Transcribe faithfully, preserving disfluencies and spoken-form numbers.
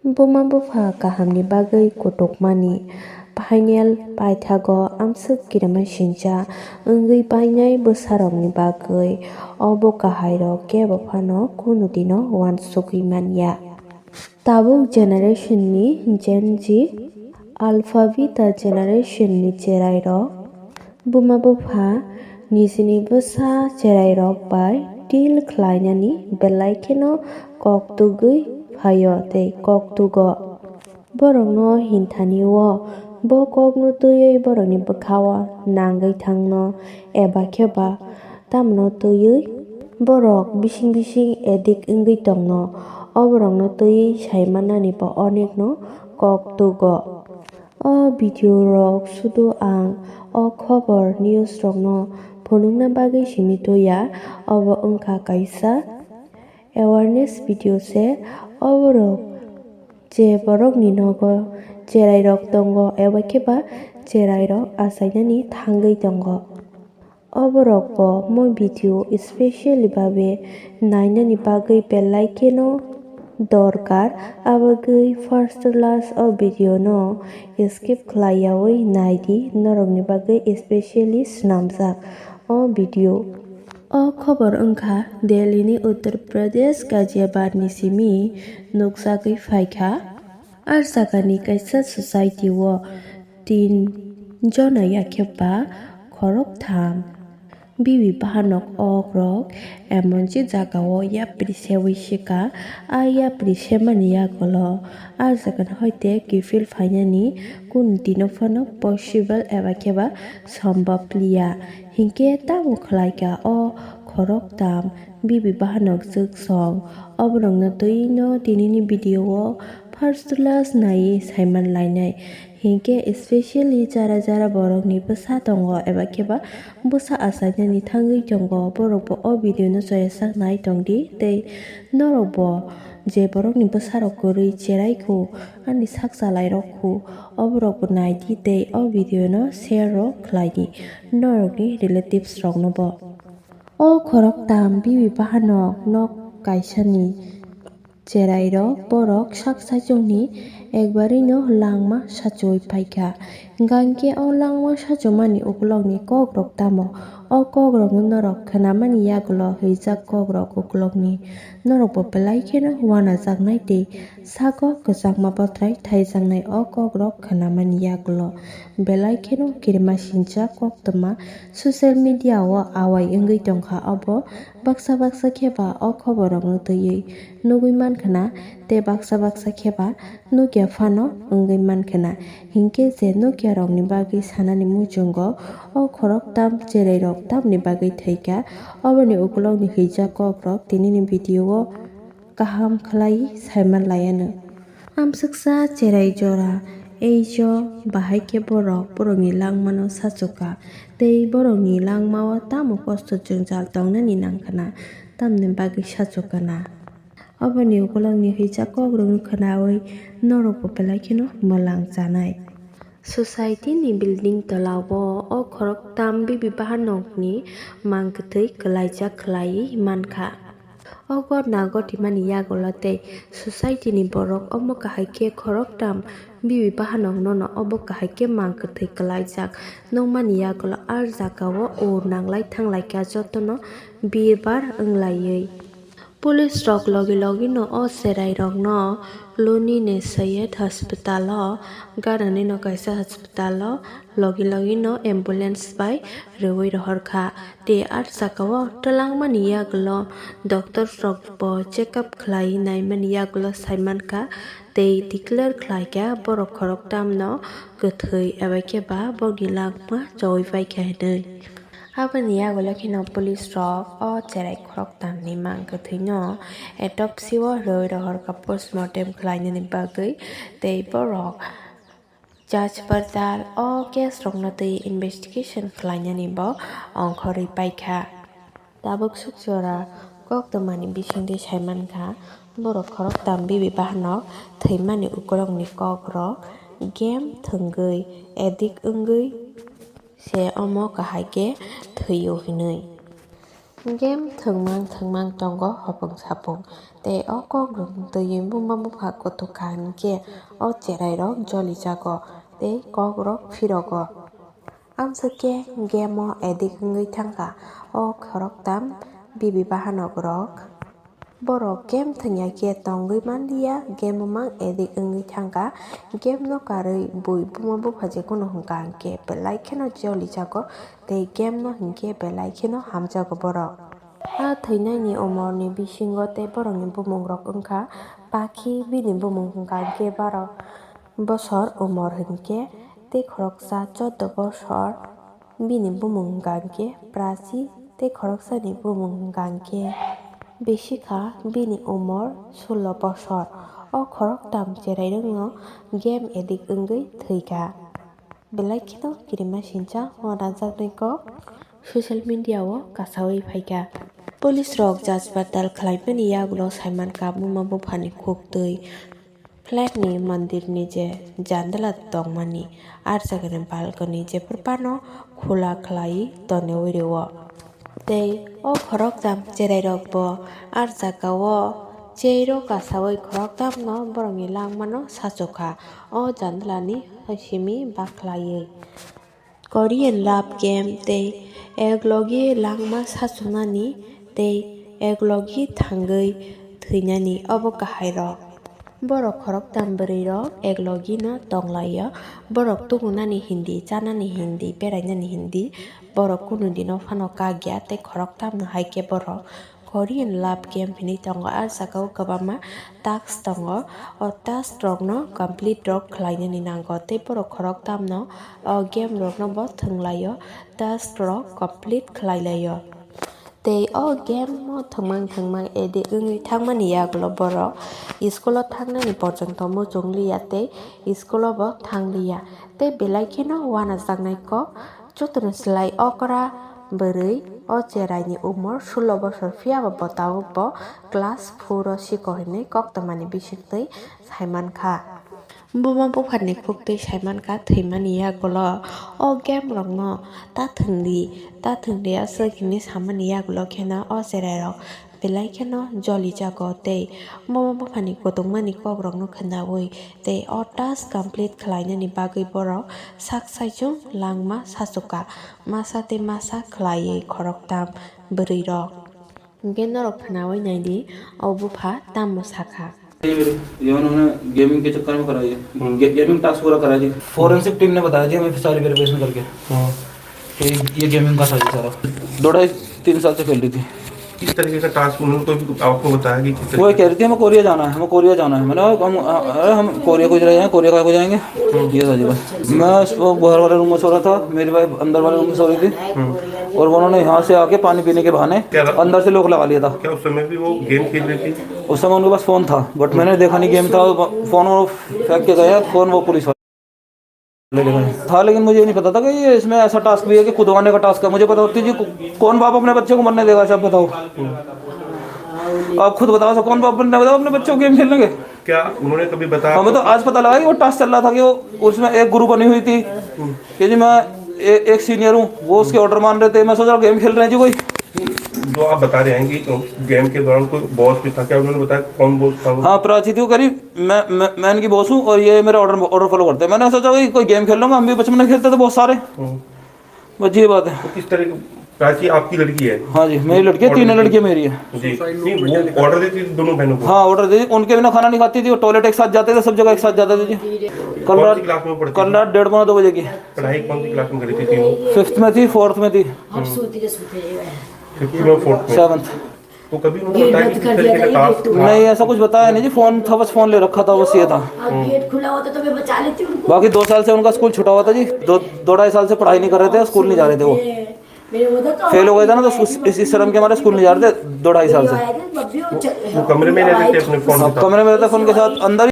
Buma bupha kahamni bagwi kutukmani, phainel paithago amswk kirima sincha wngwi painai bwsarokni bagwi obo kahairok kebo phano kunu dino uansugwi manya. Tabuk generation ni Gen Z, Alpha Beta generation ni cherairok, buma bupha nijini bwsa cherairok bai deal khlainani belai kheno kok tugwi phaio tei kok tugo. Borokno hinthani o bo kokno twiwi borokni bwkhao nangwi thangno eba khe ba tamno twiwi borok bising bising addict wngwi tongno. O borokno twiwi sai mannani bo onekno kok tugo. O video rok sudu ang o khobor news rokno phunukna bagwi simi tuya, obo wngkha kaisa awareness video se. Oborok je borokni nogo cherairok tongo eba khe ba cherairok achainani thangwi tongo. Oborok bo mo video specially babe nainani bagwi belai kheno dorkar, abagwi first to last o video no skip khlaiyawi naidi, norokni bagwi specially swnamjak o video. O khobor wngkha Delhi ni Uttar Pradesh Ghaziabad ni simi nukjagwi phaikha. Ar jagani kaisa society o tin jona yakhe ba khoroktham bibi bahanok ok rok emonji jagao yapri sewi sika. A yapri semani yagulo a jagani hoite kiphil phainani kunu dino phano possible eba khe ba sombab liya. Hinkhe tamo khlaikha o khoroktham bibi bahanok jwk song. Oborokno twi no tinini video o first to last naiwi saiman lainai. Hinkhe specially jara jara borokni bwsa tongo eba khe ba bwsa achainani thangwi tongo, borok bo o video no choyasak nai tongdi tei norok bo je borokni bwsarok kwrwi cherai khu ani sak chalairok khu, oborok bo naidi tei o video no share rok khlaidi norokni relatives rokno bo. O khoroktham bibi bahanok nok kaisani cherairok borok sak saichungni ekbarino langma sachuwi phaikha. Gangkhe o langma sachumani ukulokni kokrok tamo? O kokrokno norok khnamani yagulo hwijak kokrok ukulokni norokbo belai kheno uanajaknai tei sago kwchangma bwthrai thaijaknai o kokrok khnamani yagulo belai kheno kirimasingcha koktwma social media o awai wngwi tongkha. Obo baksa baksa khe ba o khoborokno twiwi nugwi mankha na, tei baksa baksa khe ba nukya phano wngwi mankha na. Hinkhe je nukyarokni bagwi sanani muchungo o khoroktham cherairok tamni bagwi thwikha, oboni ukulokni hwijak kokrok tinini video o kaham khlai saiman laianw. Amswksa cherai jora eijo bahai khe borok borokni langmano sachukha tei borokni langmao tamo kosto jwngjal tongnani nangkhwna tamni bagwi sachukha na. Oboni ukulokni hwijak kokrokno khwnawi norokbo belai kheno mwlang chanai. Society ni building tolao o khoroktham bibi bahanokni mang kwthwi kwlaijak khlaiwi mankha. O gotna gotimani yagulo tei society ni borok omo kahai khe khoroktham bibi bahanokno obo kahai khe mang kwthwi kwlaijak nukmani yagulo ar jagao ur nanglai thanglaikha jotono birbar wnglaiwi. Police rok logi logi no o cherai rokno luni ni Syed hospital o ganani no kaisa hospital o logi logi no ambulance bai rwi rohor kha. Tei ar saka o twlangmani yagulo doctors rok bo check up khlai naimani yagulo saimankha tei declare khlaikha borok khoroktham no kwthwi eba khe ba bokni langma chowi paikha hinwi. Aboni yagulo kheno police rok o cherai khoroktham ni mang kwthwi no autopsy o rwi rohorkha postmortem khlainani bagwi tei borok judge pardal o case rokno twi investigation khlainani bo ongkhorwi paikha. Tabuk sukjora koktwmani bisingtwi saimankha borok khoroktham bibi bahanok thwimani ukulokni kokrok game thwngwi addict wngwi se omo kahai khe thwio hinwi. Game thwngmang thwngmang tongo hopong sapong, tei o kokrok twiwi buma bupha kuthuk kha hinkhe o cherairok jolijago tei kokrok phirogo. Amswkhe game-o addict wngwi thangkha o khoroktham bibi bahanok rok. Borok game thwngya khe tongwi manliya, game-o mang addict wngwi thangkha. Game-no karwi bui buma bupha jekheno hwnkha hinkhe belai kheno jolijago tei game-no hinkhe belai kheno hamjago borok. A thwinaini umorni bisingo tei borokni bumungrok wngkha Pakhi, bini bumung hwnkha hinkhe baro bosor umor hinkhe, tei khoroksa chordo bosor, bini bumung hwnkha hinkhe Prachi, tei khoroksani bumung hwnkha hinkhe Bishikha, bini umor sullo bosor. O khoroktham cherairokno game addict wngwi thwikha. Belai kheno kirima sincha wanajaknai kok social media-o kasawi phaikha. Police rok jaj patal khlaimani yagulo saimankha buma buphani khuktwi flat ni mandir ni je jandala tongmani, ar jagani balcony jephru phano khula khlai tonwi rwo. Tei o khoroktham cherairok bo ar jagao cherok kasawi khoroktham no borokni langmano sachukha o jandala ni simi bakhlaiwi. Korean love game tei eklogi langma sachuknani tei eklogi thangwi thwinani obo kahairok. Borok khoroktham bwrwirok eklogi no tonglaio. Borok tumunani hindi, chanani hindi, berainani hindi. Borok kunu dino phano kakya tei khoroktham no hai khe borok Korean love game hinwi tongo. Ah jagao kwbangma task tongo. O task rokno complete rok khlainani nango tei borok khoroktham no o game rokno bo thwnglaio, task rok complete khlailaio. Tei o game o thwngmang thwngmang addict wngwi thangmani yagulo borok school o thangnani porjonto muchungliya tei school o bo thangliya. Tei belai kheno wanajaknai kok. Jotono slai okra bwrwi o cheraini umor sullo bosor, phiyaba bo tabuk bo class four o siko hinwi koktwmani bisingtwi saimankha. Buma buphani khuktwi saimankha thwimani yagulo o game rokno ta thwngdi, ta thwngdi aswk hinwi samani yagulo kheno o cherairok belai kheno jolijago tei buma buphani kutungmani kokrokno khwnaui tei o task complete khlainani bagwi borok sak saichung langma sachukha, masa tei masa khlaiwi khoroktham bwrwirok. Hinkhe norok khwnaui naidi, o bupha tamo sakha. ये उन्होंने गेमिंग के चक्कर में कराई है। हम्म। गे-, gaming task पूरा कराई है। फॉरेंसिक टीम ने बताया जी हमें सारी वेरिफिकेशन करके। हाँ। ये, ये गेमिंग का था जी सारा। दो ढाई तीन साल से खेल रही थी। किस तरीके का टास्क उन्होंने कोई आपको बताया कि किस वो तरीके कह रही थी, "हमें कोरिया जाना है, हमें कोरिया जाना है।" मैंने कहा, "हम, अ, अरे, हम कोरिया को रहे हैं, कोरिया का को जाएंगे?" हम्म। ये था जी बस। मैं वो बाहर वाले रूम में सो रहा था, मेरी वाइफ अंदर वाले रूम में सो रही थी। हम्म। और उन्होंने यहाँ से आके पानी पीने के बहाने क्या था? अंदर से लॉक लगा लिया था। क्या उस समय भी वो गेम खेल रही थी? उस समय उनके पास फोन था, बट मैंने देखा नहीं गेम था, वो फोन वो फेंक के गया, फोन वो पुलिस वाले ले गए। था, लेकिन मुझे ये नहीं पता था कि ये इसमें ऐसा टास्क भी है कि खुदवाने का टास्क है। मुझे पता होती जी, कौन बाप अपने बच्चे को मरने देगा, ऐसा बताओ। आप खुद बताओ, ऐसा कौन बाप अपने, बताओ, अपने बच्चों को गेम खेलने के? क्या उन्होंने कभी बताया हमें तो आपको? आज पता लगा कि वो टास्क चल रहा था कि वो उसमें एक ग्रुप बनी हुई थी हम्म। कि जी मैं ए-, एक सीनियर हूँ, वो उसके ऑर्डर मान रहे थे, मैं सोच रहा गेम खेल रहे हैं जी कोई। जो आप बता रहे हैं कि गेम के दौरान कोई बॉस भी था, क्या उन्होंने बताया कौन बॉस था वो? हाँ, प्राची थी वो कह रही, मैं, मैं, मैं इनकी बॉस हूँ और ये मेरा ऑर्डर, ऑर्डर फॉलो करते हैं। मैंने सोचा कि कोई गेम खेल रहा हूँ, हम भी बचपन में खेलते थे बहुत सारे। हम्म। बस ये बात है। तो किस तरह की, प्राची आपकी लड़की है? हाँ जी, मेरी लड़की है, और तीनों लड़की लड़कियाँ मेरी है। जी, नहीं, वो ऑर्डर देती थी दोनों बहनों को? हाँ, ऑर्डर देती थी। उनके बिना खाना नहीं खाती थी, वो टॉयलेट एक साथ जाते थे, सब जगह एक साथ जाते थे जी। कल कौन रात, सी क्लास में पढ़ती कल थी? रात डेढ़ पौने दो बजे की। पढ़ाई कौन सी क्लास में करी थी तीनों? फिफ्थ में थी, फोर्थ में थी। फिफ्थ में, फोर्थ में? सेवन्थ। तो कभी उन्होंने बताया कि किस तरीके का टास्क था? नहीं, ऐसा कुछ बताया नहीं जी, फोन था, बस फोन ले रखा था, बस ये था। और गेट खुला होता तो मैं बचा लेती उनको। बाकी दो साल से उनका स्कूल छुटा हुआ था जी, दो, दो ढाई साल से पढ़ाई नहीं कर रहे थे, स्कूल नहीं जा रहे थे वो। मेरे वो तो फेल हो गया था ना, तो उस, इस, इस शर्म के मारे स्कूल नहीं जा रहे थे दो ढाई साल से। आए थे, तब भी वो च-, वो कमरे में रहते थे अपने फोन के साथ? कमरे में रहते, फोन के साथ अंदर